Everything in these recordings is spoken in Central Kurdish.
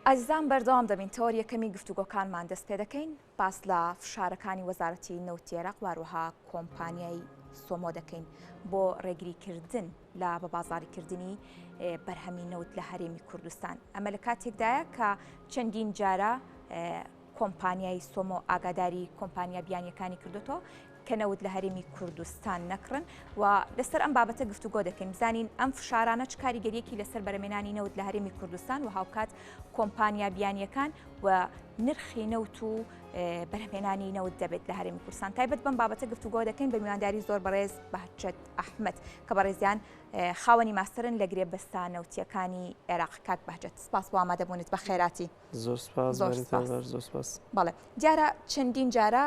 ئازیزان بەردەوام دەبین تەوەر یەکەمی گفتوگۆکانمان دەست پێ دەکەین باس لە فشارەکانی وەزارەتی نەوتی عێراق واروەها کۆمپانیای سۆمۆ دەکەین بۆ ڕێگریکردن لە بە بازاڕیکردنی بەرهەمی نەوت لە هەرێمی کوردستان ئەمە لە کاتێکدایە کە چەندین جارە کۆمپانیای سۆمۆ ئاگاداری کۆمپانیا بیانیەکانی کردوتەوە کە نەوت لە هەرێمی کوردستان نەکڕن و لەسەر ئەم بابەتە گفتوگۆ دەکەین بزانین ئەم فشارانە چ کاریگەریەکی لەسەر بەرەمێنانی نەوت لە هەرێمی کوردستان و هاوکات کۆمپانیا بیانیەکان و نرخی نەوت و بەرهەمێنانی نەوت دەبێت لە هەرێمی کوردستان تایبەت بەم بابەتە گفتوگۆ دەکەین بە میوانداری زۆر بەڕێز بەهجەت ئەحمەد کە بەڕێزیان خاوەنی ماستەرن لە گرێبەستە نەوتیەکانی عێراق کاک بەهجەت سپاس بۆ ئامادەبوونت بە خێراتی زۆر سپاس زۆر سپاس. زۆر سپاس بەڵێ دیارە چەندین جارە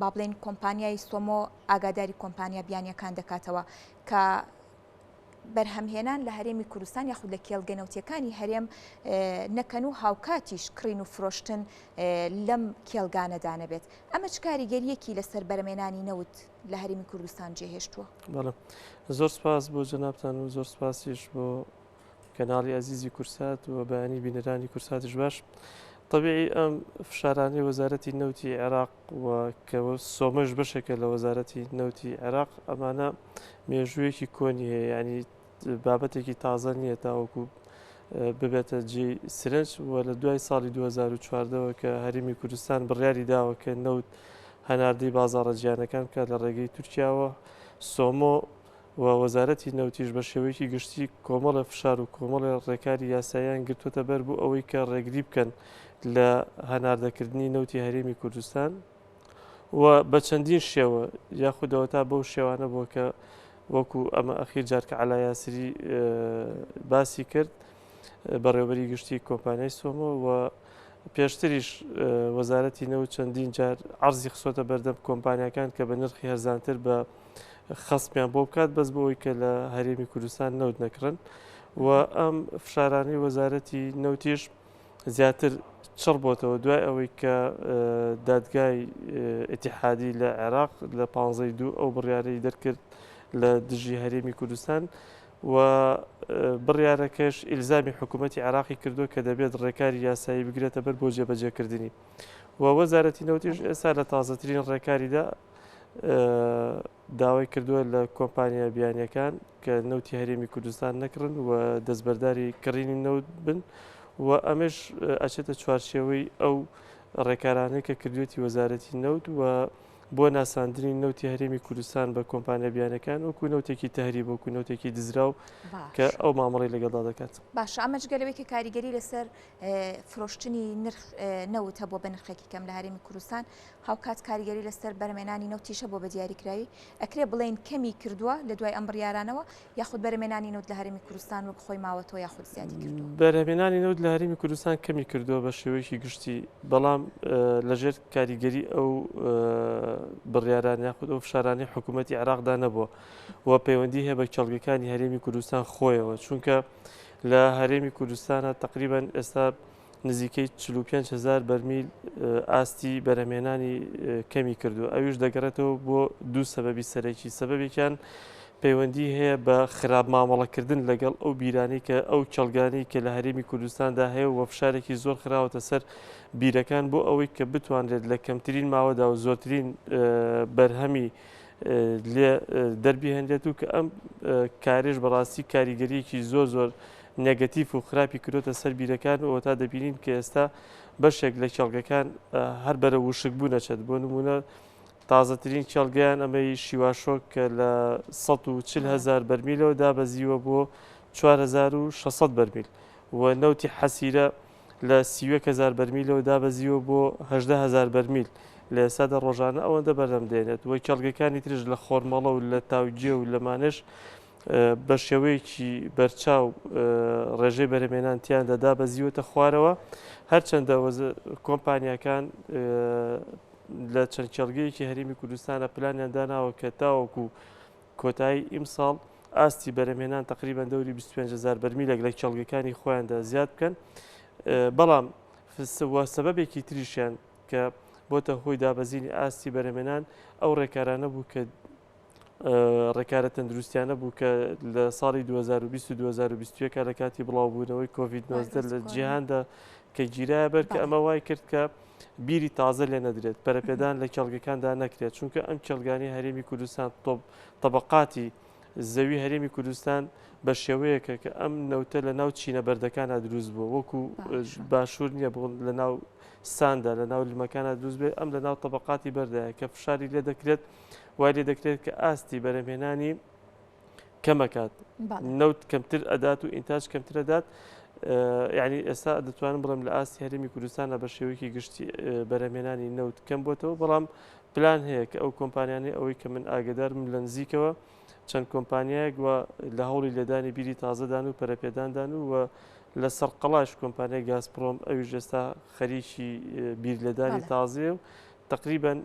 با بڵێین کۆمپانیای سۆمۆ ئاگاداری کۆمپانیا بیانیەکان دەکاتەوە کە بەرهەمهێنان لە هەرێمی کوردستان یاخود لە کێڵگە نەوتیەکانی هەرێم نەکەن و هاوکاتیش کڕین و فرۆشتن لەم کێڵگانەدا نەبێت. ئەمە چ کاریگەریەکی لەسەر بەرەمێنانی نەوت لە هەرێمی کوردستان جێهێشتووە؟ بەڵێ زۆر سپاس بۆ جەنابتان و زۆر سپاسیش بۆ کەناڵی ئەزیزی کورسات و بەیانی بینەرانی کورساتیش باش. تەبیعی ئەم فشارانەی وەزارەتی نەوتی عێراق و کە سۆمەش بەشێکە لە وەزارەتی نەوتی عێراق ئەمانە مێژوویەکی کۆنی هەیە یعنی بابەتێکی تازە نییە تاوەکو ببێتە جێی سرنج و لە دوای ساڵی 2014ەوە کە هەرێمی کوردستان بڕیاری داوە کە نەوت هەناردەی بازاڕە جیهانەکان بکات لە ڕێگەی تورکیاوە سۆمۆ و وەزارەتی نەوتیش بە شێوەیەکی گشتی کۆمەڵێ فشار و کۆمەڵێ ڕێکاری یاساییان گرتووەتە بەر بۆ ئەوەی کە ڕێگری بکەن لە هەناردەکردنی نەوتی هەرێمی کوردستان و بە چەندین شێوە یاخود ئەوەتا بەو شێوانە بووە کە وەکو ئەمە ئەخیر جار کە عەلا یاسری باسی کرد بەڕێوەبەری گشتی کۆمپانیای سۆمۆ و پێشتریش وەزارەتی نەوت چەندین جار عەرزی خستۆتە بەردەم کۆمپانیاکان کە بە نرخی هەرزانتر بە خەسمیان بۆ بکات بەس بۆ ئەوەی کە لە هەرێمی کوردستان نەوت نەکڕن و ئەم فشارانەی وەزارەتی نەوتیش زیاتر چڕ بۆتەوە دوای ئەوەی کە دادگای ئیتیحادی لە عێراق لە پانزەی دوو ئەو بڕیارەی دەرکرد لە دژی هەرێمی کوردستان و بڕیارەکەش ئیلزامی حکوومەتی عێراقی کردووە کە دەبێت ڕێکاری یاسایی بگرێتە بەر بۆ جێبەجێکردنی و وەزارەتی نەوتیش ئێستا لە تازەترین ڕێکاریدا داوای کردووە لە کۆمپانیا بیانیەکان کە نەوتی هەرێمی کوردستان نەکڕن و دەستبەرداری کڕینی نەوت بن و ئەمەش ئەچێتە چوارچێوەی ئەو ڕێکارانەی کە کردوێتی وەزارەتی نەوت و بۆ ناساندنی نەوتی هەرێمی کوردستان بە کۆمپانیا بیانەکان وەکو نەوتێکی تەهریب وەکو نەوتێکی دزراو کە ئەو مامەڵەی لەگەڵدا دەکات. باشە ئەمە جگە لەوەی کە کاریگەری لەسەر فرۆشتنی نرخ نەوت هەبووە بە نرخێکی کەم لە هەرێمی کوردستان هاوکات کاریگەری لەسەر بەرهەمێنانی نەوتیش هەبووە بە دیاریکراوی، ئەکرێ بڵێین کەمی کردووە لە دوای ئەم بڕیارانەوە یاخود بەرهەمێنانی نەوت لە هەرێمی کوردستان وەک خۆی ماوەتەوە یاخود زیادی کردووە؟ بەرهەمێنانی نەوت لە هەرێمی کوردستان کەمی کردووە بە شێوەیەکی گشتی، بەڵام لەژێر کاریگەری ئەو بڕیارانە یاخود ئەو فشارانەی حکوومەتی عێراقدا نەبووە و پەیوەندی هەیە بە کێڵگەکانی هەرێمی کوردستان خۆیەوە، چونکە لە هەرێمی کوردستانە تەقریبەن ئێستا نزیکەی 45 هەزار بەرمیل ئاستی بەرهەمهێنانی کەمی کردووە، ئەویش دەگەڕێتەوە بۆ دوو سەبەبی سەرەکی، سەبەبێکیان پەیوەندی هەیە بە خراپ مامەڵەکردن لەگەڵ ئەو بیرانەی کە ئەو کێڵگانەی کە لە هەرێمی کوردستاندا هەیە و فشارێکی زۆر خراوەتە سەر بیرەکان بۆ ئەوەی کە بتوانرێت لە کەمترین ماوەدا و زۆرترین بەرهەمی لێ دەربهێنرێت و کە ئەم کارێش بەڕاستی کاریگەریەکی زۆر زۆر نێگەتیف و خراپی کردۆتە سەر بیرەکان و ئەوەتا دەبینین کە ئێستا بەشێک لە کێڵگەکان هەر بەرە وشک بوون ئەچێت بۆ نمونە تازەترین کێڵگەیان ئەمەی شیواشۆک کە لە 140 هزار بەرمیلەوە دابەزیوە بۆ 4600 بەرمیل و نەوتی حەسیرە لە 31 هزار بەرمیلەوە دابەزیوە بۆ 18 هزار بەرمیل لە ئێستادا ڕۆژانە ئەوەندە بەرهەم دێنێت و کێڵگەکانی ترش لە خۆرمەڵە و لە تاوگێ و لەمانەش بە شێوەیەکی بەرچاو ڕێژەی بەرهەمهێنان تیاندا دابەزیوەتە خوارەوە، هەرچەندە کۆمپانیاکان لە چەند کێڵگەیەکی هەرێمی کوردستانە پلانیان داناوە کە تاوەکو کۆتایی ئیمساڵ ئاستی بەرهەمهێنان تقریبان دەوری 25 هزار بەرمیلێک لە کێڵگەکانی خۆیاندا زیاد بکەن بەڵام سەبەبێکی تریشیان کە بۆتە هۆی دابەزینی ئاستی بەرهەمهێنان ئەو ڕێکارانە بوو کە. ڕێکارە تەندروستیانە بوو کە لە ساڵی 2020 و 2021 لە کاتی بڵاوبوونەوەی کۆڤید 19 لە جیهاندا کە گیرایە بەر کە ئەمە وای کرد کە بیری تازە لێ نەدرێت پەرەپێدان لە کێڵگەکاندا نەکرێت چونکە ئەم کێڵگانی هەرێمی کوردستان تۆپ طبقاتی زەوی هەرێمی کوردستان بە شێوەیەکە کە ئەم نەوتە لە ناو چینە بەردەکانە دروست بووە وەکو باشوور نییە بۆ لە ناو ساندا لە ناو لمەکانە دروست بێت ئەم لە ناو طبقاتی بەردایە کە فشاری لێ دەکرێت وای لێ دەکرێت کە ئاستی بەرەمهێنانی کەمەکات نەوت کەمتر ئەدات و ئینتاج کەمتر ئەدات یعنی ئێستا دەتوانم بڵێم لە ئاستی هەرێمی کوردستانە بە شێوەیەکی گشتی بەرەمێنانی نەوت کەم بۆتەوە بەڵام پلان هەیە کە ئەو کۆمپانیانەی ئەوەی کە من ئاگدارم لە نزیکەوە چەند کۆمپانیایەک و لە هەوڵی لێدانی بیری تازەدان و پەرەپێداندان و لە سەرقەڵاش کۆمپانیای گازپرۆم ئەویش ئێستا خەریکی بیر لێدانی تازەیە و تەقریبەن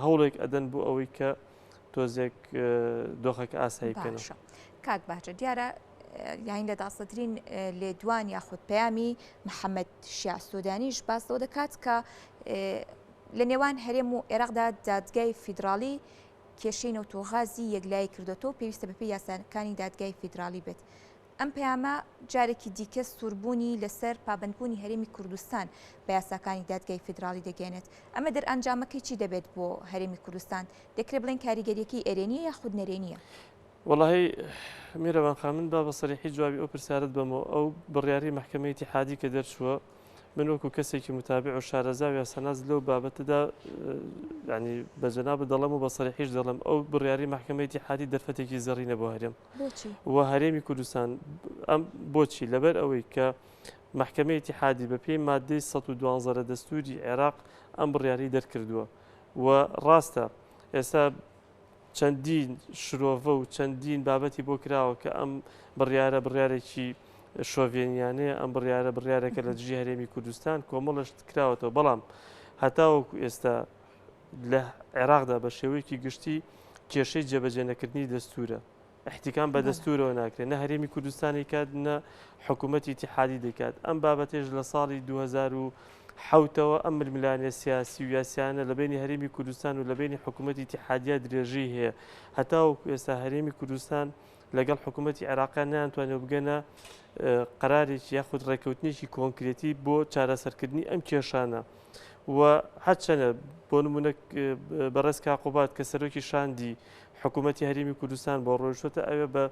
هەوڵێک ئەدەن بۆ ئەوەی کە تۆزێک دۆخەکە ئاسایی بکەنەوە. باشە کاک بەهجە دیارە یاین لە داستەترین لێدوان یاخود پەیامی محەممەد شیاع سۆدانیش باس لەوە دەکات کە لە نێوان هەرێم و عێراقدا دادگای فیدراڵی کێشەی نەوت و غازی یەکلایی کردوێتەوە پێویستە بەپێی یاساکانی دادگای فیدراڵی بێت. ئەم پەیامە جارێکی دیکە سووربوونی لەسەر پابەندبوونی هەرێمی کوردستان بە یاساکانی دادگای فیدراڵی دەگەیەنێت. ئەمە دەرئەنجامەکەی چی دەبێت بۆ هەرێمی کوردستان؟ دەکرێت بڵێین کاریگەرییەکەی ئەرێنییە یاخود نەرێنییە؟ وەڵاهی میرەوان خان من با بە سەریحی جوابی ئەو پرسیارەت بەمەوە ئەو بڕیاری مەحکەمەی ئیتیحادی کە دەرچووە من وەکو کەسێکی متابع و شارەزا و یاساناس لەو بابەتەدا ینی بە جەنابت دەڵێم و بە سەریحیش دەڵێم ئەو بڕیاری مەحکەمەی ئیتیحادی دەرفەتێکی زەڕینە بۆ هەرێم و هەرێمی کوردستان ئەم بۆچی لەبەر ئەوەی کە مەحکەمەی ئیتیحادی بە پێی مادەی 112 لە دەستوری عێراق ئەم بڕیاری دەرکردووە و ڕاستە ئێستا چەندین شرۆڤە و چەندین بابەتی بۆ کراوە کە ئەم بڕیارە بڕیارێکی شۆڤێنیانەیە، ئەم بڕیارە بڕیارێکە لە دژی هەرێمی کوردستان، کۆمەڵشت کراوەتەوە، بەڵام هەتاوەکو ئێستا لە عێراقدا بە شێوەیەکی گشتی کێشەی جێبەجێ نەکردنی دەستورە. احتیکام بە دەستورەوە ناکرێت نە هەرێمی کوردستانی کات نە حکوومەتی ئیتیحادی دەکات ئەم بابەتێش لە ساڵی 2007ەوە ئەم ململانێ سیاسی و یاسیانە لە بینی هەرێمی کوردستان و لە بینی حکوومەتی ئیتیحادیا درێژەی هەیە هەتاوەکو ئێستا هەرێمی کوردستان لەگەڵ حکوومەتی عێراقیان نەیانتوانیوە بگەنە قەرارێکی یاخود ڕێککەوتنێکی کۆنکرێتی بۆ چارەسەرکردنی ئەم کێشانە و هەرچەنە بۆ نمونە بەڕێز کاقوبات کە سەرۆکی شاندی حکوومەتی هەرێمی کوردستان بۆ ڕۆیشتۆتە ئەوێ بە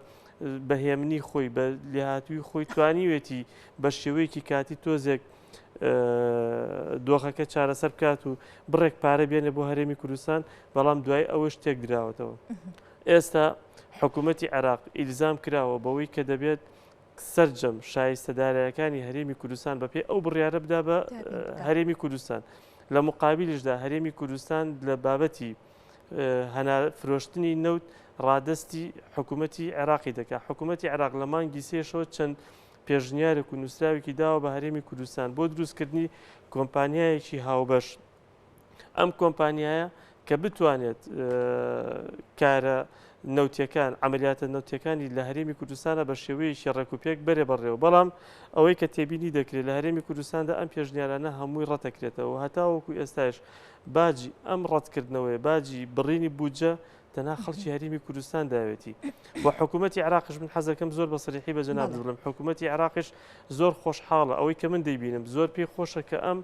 بە هێمنی خۆی بە لێهاتووی خۆی توانیوێتی بە شێوەیەکی کاتی تۆزێک دۆخەکە چارەسەر بکات و بڕێک پارە بێنێ بۆ هەرێمی کوردستان بەڵام دوای ئەوەش تێک دراوەتەوە. ئێستا حکوومەتی عێراق ئیلزام کراوە بەوەی کە دەبێت سەرجەم شایستە دارایەکانی هەرێمی کوردستان بەپێی ئەو بڕیارە بدا بە هەرێمی کوردستان لە مقابلیشدا هەرێمی کوردستان لە بابەتی فرۆشتنی نەوت ڕادستی حکوومەتی عێراقی دەکات حکوومەتی عێراق لە مانگی سێشەوە چەند پێشنیارێک و نووسراوێکی داوە بە هەرێمی کوردستان بۆ دروستکردنی کۆمپانیایەکی هاوبەش ئەم کۆمپانیایە کە بتوانێت کارە نەوتیەکان عملیاتە نەوتیەکانی لە هەرێمی کوردستانە بە شێوەیەکی ڕێکوپێک بەرێ بەڕێوە بەڵام ئەوەی کە تێبینی دەکرێت لە هەرێمی کوردستاندا ئەم پێشنیارانە هەمووی ڕەتەکرێتەوە هەتاوەکو ئێستاش باجی ئەم ڕەتکردنەوەی باجی بڕینی بودجە تەنها خەڵکی هەرێمی کوردستان داوێتی و حکوومەتی عراقش من حەزەکەم زۆر بە سەریحی بە جەناب بڵم حکوومەتی عراقش زۆر خۆشحاڵە ئەوەی کە من دەیبینم زۆر پێی خۆشە کە ئەم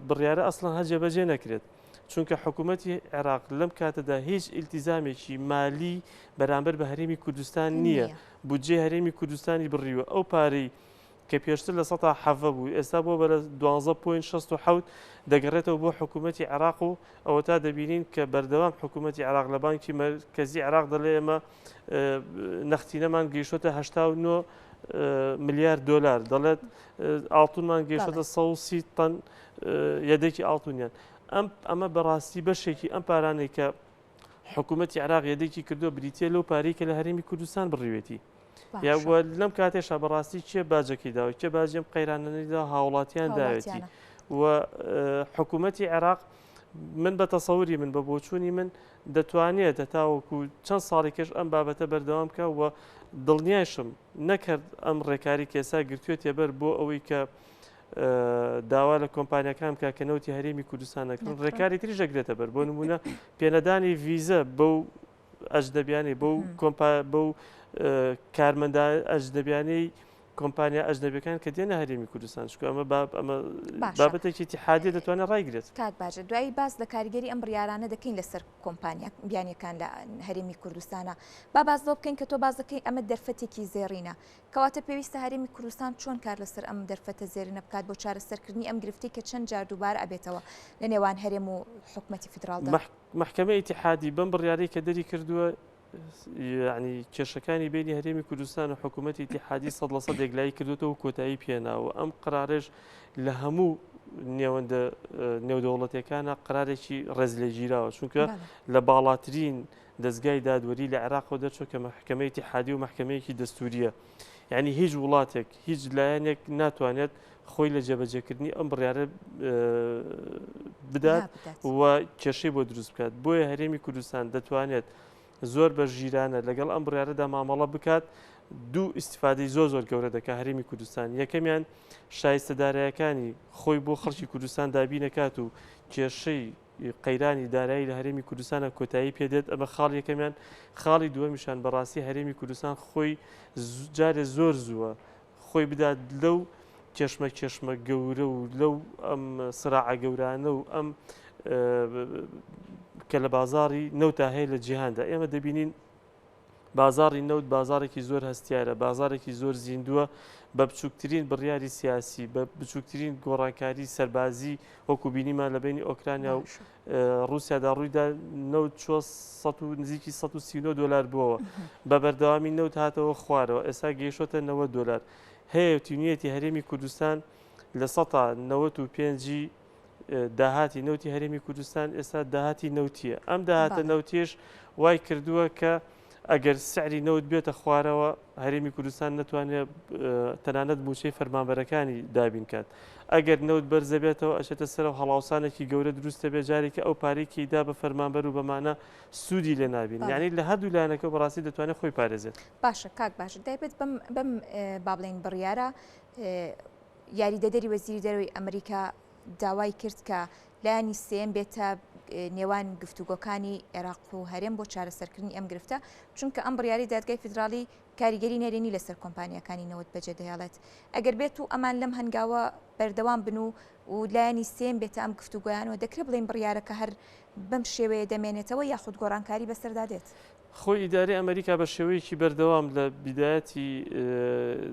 بڕیارە ئەسڵەن هەر جێبەجێ نەکرێت چونکە حکوومەتی عێراق لەم کاتەدا هیچ ئیلتیزامێکی مالی بەرامبەر بە هەرێمی کوردستان نییە بودجەی هەرێمی کوردستانی بڕیوە ئەو پارەی کە پێشتر لە سەتا حەڤە بوو ئێستا بۆ بە 12.67 دەگەڕێتەوە بۆ حکوومەتی عێراق و ئەوە تا دەبینین کە بەردەوام حکوومەتی عێراق لە بانکی مەرکەزی عێراق دەڵێ ئێمە نەختینەمان گەیشتۆتە 89 ملیار دۆلار دەڵێت ئاڵتونمان گەیشتۆتە 130 تەن یەدەکی ئاڵتونیان ئەم ئەمە بەڕاستی بەشێکی ئەم پارانەی کە حکوومەتی عراق یەدەکی کردووە بریتە لەو پارەی کە لە هەرێمی کوردستان بڕیوێتی یا لەم کاتێشا بەڕاستی کێ باجەکەی داوە کێ باجیم قەیرانەدا هاوڵاتیان داوێتی و حکوومەتی عێراق من بە تەسەوری من بە بۆچوونی من دەتوانێت هەتاوەکو چەند ساڵێکیش ئەم بابەتە بەردەوام بکا و دڵنیایشم نەکرد ئەم ڕێکاری کێسا گرتوێتە بەر بۆ ئەوەی کە داوا لە کۆمپانیەکان بکە کە نەوتی هەرێمی کوردستان نەکڕن ڕێکاری تریش دەگرێتە بەر بۆ نمونە پێنەدانی ڤیزە بەو ئەجنەبیانەی بەو کۆمپا بەو کارمەندە ئەجنەبیانەی کۆمپانیا ئەجنەبیەکان کە دێنە هەرێمی کوردستان چونکە ئەمە باب ئەمە بابەتێکی ئیتیحادیە دەتوانێت ڕایگرێت. کاک باجە دوایی باس لە کاریگەری ئەم بڕیارانە دەکەین لەسەر کۆمپانیا بیانیەکان لە هەرێمی کوردستانە با باس لەوە بکەین کە تۆ باس دەکەی ئەمە دەرفەتێکی زێڕینە کەواتە پێویستە هەرێمی کوردستان چۆن کار لەسەر ئەم دەرفەتە زێرینە بکات بۆ چارەسەرکردنی ئەم گرفتەی کە چەند جار دووبارە ئەبێتەوە لە نێوان هەرێم و حکومەتی فیدراڵدا؟ مەحکەمەی ئیتیحادی بەم بڕیارەی کە دەری کردووە یعنی کێشەکانی بینی هەرێمی کوردستان و حکوومەتی ئیتیحادی 100% یەکلایی کردوێتەوە و کۆتایی پێناوە ئەم قرارێش لە هەموو نێوەندە نێودەوڵەتەکانە قرارێکی ڕێزلێگیراوە چونکە لە باڵاترین دەزگای دادوەری لە عێراقەوە دەرچوو کە مەحکەمەی ئیتیحادی و مەحکەمەیەکی دەستوریە یعنی هیچ وڵاتێک هیچ لایەنێک ناتوانێت خۆی لە جێبەجێکردنی ئەم بڕیارە بدات و کێشەی بۆ دروست بکات بۆیە هەرێمی کوردستان دەتوانێت زۆر بە ژیرانە لەگەڵ ئەم بڕیارەدا مامەڵە بکات دوو ئیسیفادەی زۆر زۆر گەورە دەکات هەرێمی کوردستان یەکەمیان شایستە دارایەکانی خۆی بۆ خەڵکی کوردستان دابینەکات و کێشەی قەیرانی دارایی لە هەرێمی کوردستانە کۆتایی پێدێت ئەمە خاڵ یەکەمیان خاڵی دووەمیشان بەڕاستی هەرێمی کوردستان خۆی جارێ زۆر زووە خۆی بدات لەو کێشمە کێشمە گەورە و لەو ئەم سراعە گەورانە و ئەم کە لە بازاری نەوتا هەیە لە جیهاندا ئێمە دەبینین بازاری نەوت بازارێکی زۆر هەستیارە بازارێکی زۆر زیندووە بە بچووکترین بڕیاری سیاسی بە بچووکترین گۆڕانکاری سەربازی وەکو بینیمان لە بینی ئۆکرانیا و ڕووسیادا ڕوویدا نەوت چووە سەد و نزیکی 139 دۆلار بووەوە بە بەردەوامی نەوت هاتەوە خوارەوە ئێستا گەیشتە 90 دۆلار هەیە و تینویەتی هەرێمی کوردستان لە سەتا 95 داهاتی نەوتی هەرێمی کوردستان ئێستا داهاتی نەوتیە ئەم داهاتە نەوتیش وای کردووە کە ئەگەر سعری نەوت بێتە خوارەوە هەرێمی کوردستان نەتوانێت تەنانەت مووچەی فەرمانبەرەکانی دابین کات. ئەگەر نەوت بەرزەبێتەوە ئەچێتە سەرەوە هەڵاوسانێکی گەورە دروست دەبێت جارێکی ئەو پارەی کەی دا بە فەرمانبەر و بەمانە سوودی لێ نابین یعنی لە هەردوو لایەنەکە بەڕاستی دەتوانێت خۆی پارێزێت. باشە کاک باشە تایبەت بەم بەم با بڵێین بڕیارە یاریدەدەری وەزیری دەرەوەی ئەمریکا داوای کرد کە لایەنی سێیەم بێتە نێوان گفتوگۆکانی عێراق و هەرێم بۆ چارەسەرکردنی ئەم گرفتە، چونکە ئەم بڕیارەی دادگای فیدراڵی کاریگەری نەرێنی لەسەر کۆمپانیاکانی نەوت بەجێدەهێڵێت. ئەگەر بێت و ئەمان لەم هەنگاوە بەردەوام بن و و لایەنی سێیەم بێتە ئەم گفتوگۆیانەوە، دەکرێت بڵێین بڕیارەکە هەر بەم شێوەیە دەمێنێتەوە یاخود گۆڕانکاری بەسەردا دێت؟ خۆی ئیدارەی ئەمریکا بە شێوەیەکی بەردەوام لە بیدایەتی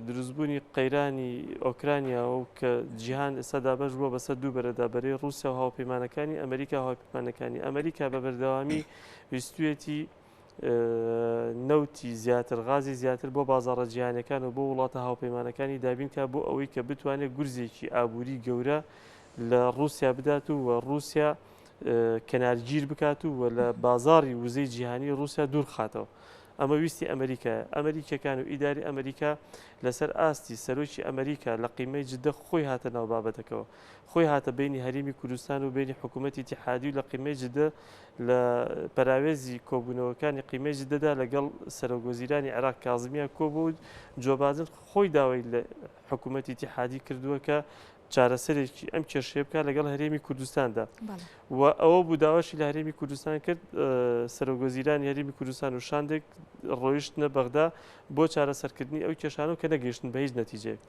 دروستبوونی قەیرانی ئۆکرانیاوە و کە جیهان ئێستا دابەش بووە بەسەر دوو بەرەدا بەرەی ڕووسیا و هاوپەیمانەکانی ئەمریکا و هاوپەیمانەکانی ئەمریکا بە بەردەوامی ویستویەتی نەوتی زیاتر غازی زیاتر بۆ بازاڕە جیهانەکان و بۆ وڵاتە هاوپەیمانەکانی دابین کا بۆ ئەوەی کە بتوانێت گورزێکی ئابووری گەورە لە ڕووسیا بدات و ڕووسیا کەنارگیر بکات و لە بازاڕی وزەی جیهانی ڕووسیا دوور بخاتەوە. ئەمە ویستی ئەمریکایە. ئەمریکیەکان و ئیداری ئەمریکا لەسەر ئاستی سەرۆکی ئەمریکا لە قیمەی جدە خۆی هاتە ناو بابەتەکەوە. خۆی هاتە بەینی هەرێمی کوردستان و بەینی حکوومەتی ئیتیحادی و لە قیمەی جدە لە پەراوێزی کۆبوونەوەکانی قیمەی جدەدا لەگەڵ سەرۆکوەزیرانی عێراق کازمیان کۆبوو و جۆ بادن خۆی داوای لە حکوومەتی ئیتیحادی کردووە کە چارەسەرێکی ئەم کێشەیە بکات لەگەڵ هەرێمی کوردستاندا و ئەوە بوو داواشی لە هەرێمی کوردستان کرد سەرۆکوەزیرانی هەرێمی کوردستان و شاندێک ڕۆیشتنە بەغدا بۆ چارەسەرکردنی ئەو کێشانە و کە نەگەیشتن بە هیچ نەتیجەیەک.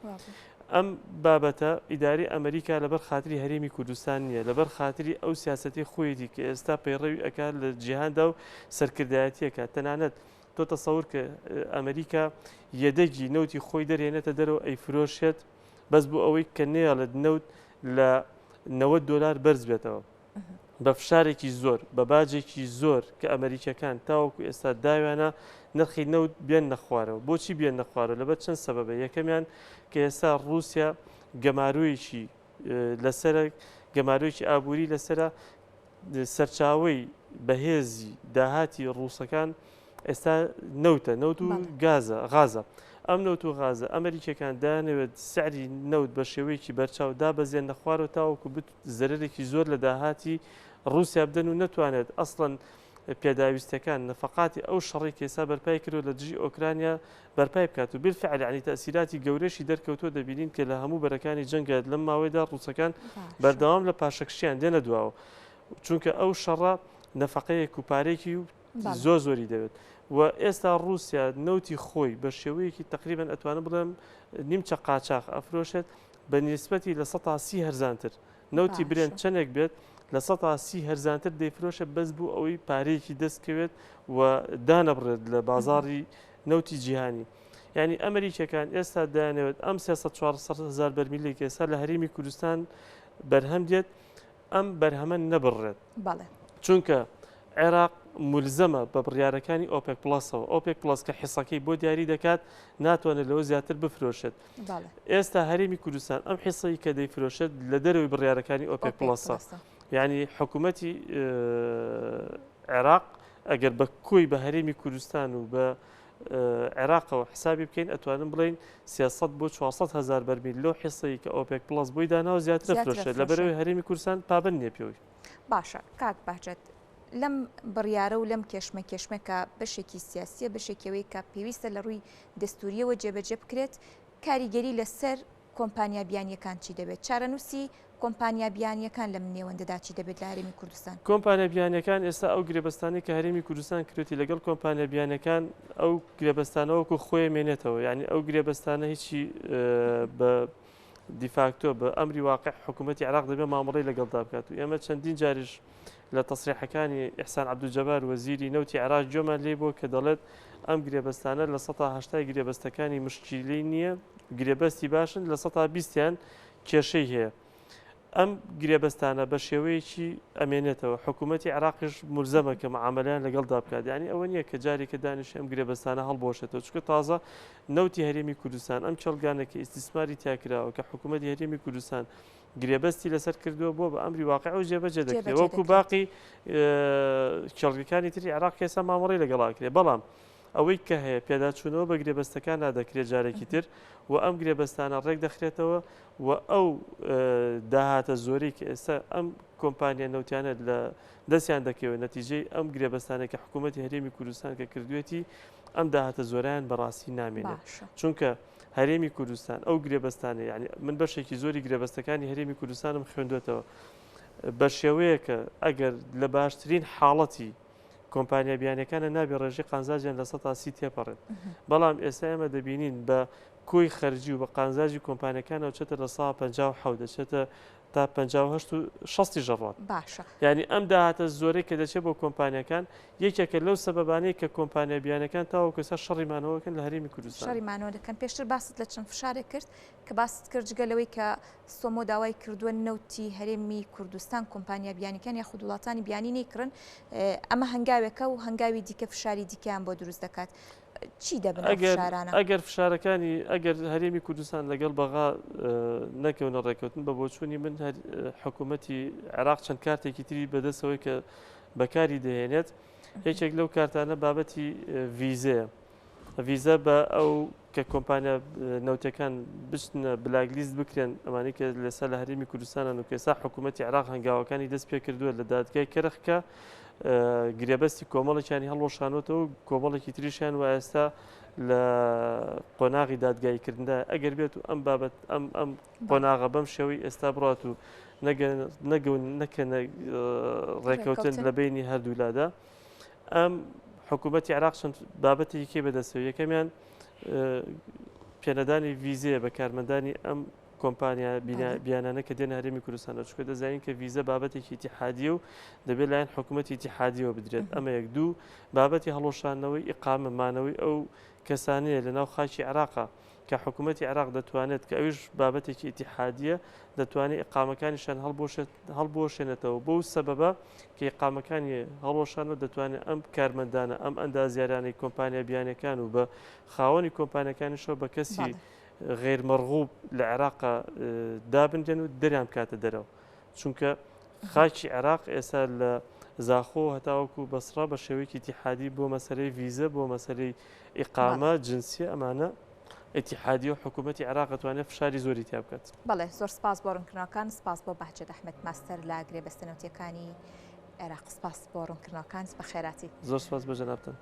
ئەم بابەتە ئیداری ئەمریکا لەبەر خاتری هەرێمی کوردستان نییە لەبەر خاتری ئەو سیاسەتی خۆیەتی کە ئێستا پەیڕەوی ئەکات لە جیهاندا و سەرکردایەتیەکە تەنانەت تۆ تەسەور کە ئەمریکا یەدەگی نەوتی خۆی دەرهێنێتە دەرەوە ئەیفرۆشێت بەس بۆ ئەوەی کە نەیەڵێت نەوت لە 90 دۆلار بەرز بێتەوە بە فشارێکی زۆر بە باجێکی زۆر کە ئەمریکیەکان تاوەکو ئێستا داویانە نرخی نەوت بێن نەخوارەوە بۆچی بێن نەخوارەوە لەبەر چەند سەبەبە یەکەمیان کە ئێستا رووسیا گەمارۆیەکی لەسەرە گەمارۆیەکی ئابووری لەسرە سەرچاوەی بەهێزی داهاتی ڕووسەکان ئێستا نەوتە، نەوت و گازە، غازە. ئەم نەوت و غازە ئەمریکیەکان دەیانەوێت سعری نەوت بە شێوەیەکی بەرچاو دابەزێننە خوارەوە تاوەکو بت زەرەرێکی زۆر لە داهاتی ڕووسیا بدەن و نەتوانێت ئەسڵەن پێداویستەکان نەفەقاتی ئەو شەڕی کە ئێستا بەرپای کردوە لە دژی ئۆکرانیا بەرپای بکات و بالفعل یعنی تەئسیراتی گەورەشی دەرکەوتووە دەبینین کە لە هەموو بەرەکانی جەنگە لەم ماوەیدا ڕووسەکان بەردەوام لە پاشەکشیان دێنە دواوە چونکە ئەو شەڕە نەفەقەیەک و پارێکی و. زۆر زۆری دەوێت و ئێستا ڕووسیا نەوتی خۆی بە شێوەیەکی تقریبان ئەتوانم بڵێم نیمچە قاچاخ ئەفرۆشێت بە نیسبەتی 30% هەرزانتر. نەوتی برێنت چەندێک بێت 30% هەرزانتر دەیفرۆشە بەس بۆ ئەوەی پارەیەکی دەست کەوێت و دانەبڕێت لە بازاڕی نەوتی جیهانی. یعنی ئەمریکیەکان ئێستا دەیانەوێت ئەم 300 400 هزار بەرمیلێک ئێستا لە هەرێمی کوردستان بەرهەم دێت ئەم بەرهەمە نەبڕێت. بەڵێ. چونکە عێراق مولزەمە بە بڕیارەکانی ئۆپێک پڵەسەوە، ئۆپێک پڵەس کە حیسەکەی بۆ دیاری دەکات ناتوانێت لەوە زیاتر بفرۆشێت. ئێستا هەرێمی کوردستان ئەم حیسەی کە دەیفرۆشێت لە دەرەوەی بڕیارەکانی ئۆپێک پڵەسە. یعنی حکوومەتی عێراق ئەگەر بە کۆی بە هەرێمی کوردستان و بە عێراقەوە حسابی بکەین ئەتوانم بڵێین 300 بۆ 400 هزار بەرمیل لەو حیسەی کە ئۆپێک پڵەس بۆی داناوە زیاتر فرۆشێت لەبەرەوەی هەرێمی کوردستان پابەند نییە پێوەی. باشە کاک بەهجەت لەم بڕیارە و لەم کێشمەکێشمە کە بەشێکی سیاسیە بەشێکی ئەوەی کە پێویستە لە ڕووی دەستوریەوە جێبەجێ بکرێت کاریگەری لەسەر کۆمپانیا بیانیەکان چی دەبێت؟ چارەنووسی کۆمپانیا بیانیەکان لەم نێوەندەدا چی دەبێت لە هەرێمی کوردستان؟ کۆمپانیا بیانیەکان ئێستا ئەو گرێبەستانەی کە هەرێمی کوردستان کردوێتی لەگەڵ کۆمپانیا بیانیەکان ئەو گرێبەستانە وەکو خۆی مێنێتەوە یعنی ئەو گرێبەستانە هیچی بە دیفاکتۆ بە ئەمری واقع حکوومەتی عێراق دەبێت مامەڵەی لەگەڵدا بکات و ئێمە چەندین جاریش لە تەسریحەکانی ئیحسان عەبدولجەبار وەزیری نەوتی عێراق گوێمان لێی بووە کە دەڵێت ئەم گرێبەستانە 80% گرێبەستەکانی مشکیلەی نییە، گرێبەستی باشن، 20%یان کێشەی هەیە. ئەم گرێبەستانە بە شێوەیەکی ئەمێنێتەوە، حکوومەتی عێراقیش مولزەمە کە معامەلەیان لەگەڵدا بکات، یانی ئەوە نییە کە جارێکە دانیشێ ئەم گرێبەستانە هەڵبوەشێتەوە، چونکە تازە نەوتی هەرێمی کوردستان ئەم کێڵگانە کە ئیستیسماری تیا کراوە کە حکوومەتی هەرێمی کوردستان گرێبەستی لەسەر کردووە بۆ بە ئەمری واقع و جێبەجێ دەکرێت وەکو باقی کێڵگەکانی تری عێراق کە ئێستا مامەڵەی لەگەڵا کرێ بەڵام ئەوەی کە هەیە پێداچوونەوە بە گرێبەستەکاندا دەکرێت جارێکی تر و ئەم گرێبەستانە ڕێک دەخرێتەوە و ئەو داهاتە زۆرەی کە ئێستا ئەم کۆمپانیا نەوتیانە لە دەستیان دەکەوێت نەتیجەی ئەم گرێبەستانە کە حکوومەتی هەرێمی کوردستان کە کردوێتی ئەم داهاتە زۆرەیان بەڕاستی نامێنێت چونکە هەرێمی کوردستان ئەو گرێبەستانە یعنی من بەشێکی زۆری گرێبەستەکانی هەرێمی کوردستانم خوێندوێتەوە بە شێوەیەکە ئەگەر لە باشترین حاڵەتی کۆمپانیا بیانیەکانە نابێ ڕێژەی قانزاجیان 30% تێپەڕێت بەڵام ئێستا ئێمە دەبینین بە کۆی خەرجی و بە قانزاجی کۆمپانیەکانەوە چێتە 57% دەچێتە تا 58 و 60 ژەڕات باشە یعنی ئەم داهاتە زۆرەی کە دەچێت بۆ کۆمپانیەکان یەکێکە لەو سەبەبانەی کە کۆمپانیا بیانەکان تاوەکو ئێستا شەڕی مانەوەکەن لە هەرێمی کوردستان. شەڕی مانەوە دەکەن پێشتر باست لە چەند فشارێک کرد کە باست کرد جگە لەوەی کە سۆمۆ داوای کردووە نەوتی هەرێمی کوردستان کۆمپانیا بیانیەکان یاخود وڵاتانی بیانی نەیکڕن ئەمە هەنگاوێکە و هەنگاوی دیکە فشاری دیکەیان بۆ دروست دەکات چی دەبن ئەو فشارانە؟ ئەگەر فشارەکانی ئەگەر هەرێمی کوردستان لەگەڵ بەغا نەکەونە ڕێککەوتن بە بۆچوونی من حکوومەتی عێراق چەند کارتێکی تری بەدەستەوەی کە بەکاری دەهێنێت یەکێک لەو کارتانە بابەتی ڤیزەیە ڤیزە بە ئەو کە کۆمپانیا نەوتەکان بچنە blacklist بکرێن ئەمانی کە لەسەر لە هەرێمی کوردستانن و کێسا حکوومەتتی عراق هەنگاوەکانی دەست پێ کردووە لە دادگای کەرخ کە گرێبەستی کۆمەڵێکیانی هەڵوەشانەوەتەوە و کۆمەڵێکی تریشیان و ئێستا لە قۆناغی دادگاییکردندا ئەگەر بێت و ئەم بابەت ئەم ئەم قۆناغە بەم شێوەی ئێستا بڕات و نەگەون نەکەنە ڕێکەوتن لە بینی هەردوولادا ئەم حکوومەتی عراق چەند بابەتێکی بەدەستەوە یەکەمیان پێنەدانی ڤیزەیە بە کارمەندانی ئەم کۆمپانیا بیانانە کە دێنە هەرێمی کوردستانەوە چونکە دەزانین کە ڤیزە بابەتێکی ئیتیحادیە و دەبێت لایەن حکوومەتی ئیتیحادیەوە بدرێت ئەمە یەک دوو بابەتی هەڵوەشاندنەوەی ئیقامە مانەوەی ئەو کەسانەیە لەناو خاکی عێراقا کە حکوومەتی عێراق دەتوانێت کە ئەویش بابەتێکی ئیتیحادیە دەتوانێت ئیقامەکانیشان هەڵبوەشێنێتەوە بەو سەبەبە کە ئیقامەکانی هەڵوەشانەوە دەتوانێت ئەم کارمەندانە ئەم ئەندازیارانەی کۆمپانیا بیانەکان و بە خاوەنی کۆمپانیەکانیشەوە بە کەسی غیر مەرغوب لە عێراق دابنرێن و دەریان بکاتە دەرەوە چونکە خاکی عێراق ئێستا لە زاخۆ هەتاوەکو بەسڕە بە شێوەیەکی ئیتیحادی بۆ مەسەلەی ڤیزە بۆ مەسەلەی ئیقامە جنسیە ئەمانە ئیتیحادی و حکوومەتی عێراق ئەتوانێت فشاری زۆری تیا بکات. بەڵێ زۆر سپاس بۆ ڕوونکردنەوەکان، سپاس بۆ بەهجەت ئەحمەد ماستەر لە گرێبەستە نەوتییەکانی عێراق، سپاس بۆ ڕوونکردنەوەکانت، بەخێرهاتی. زۆر سپاس بۆ جەنابتان.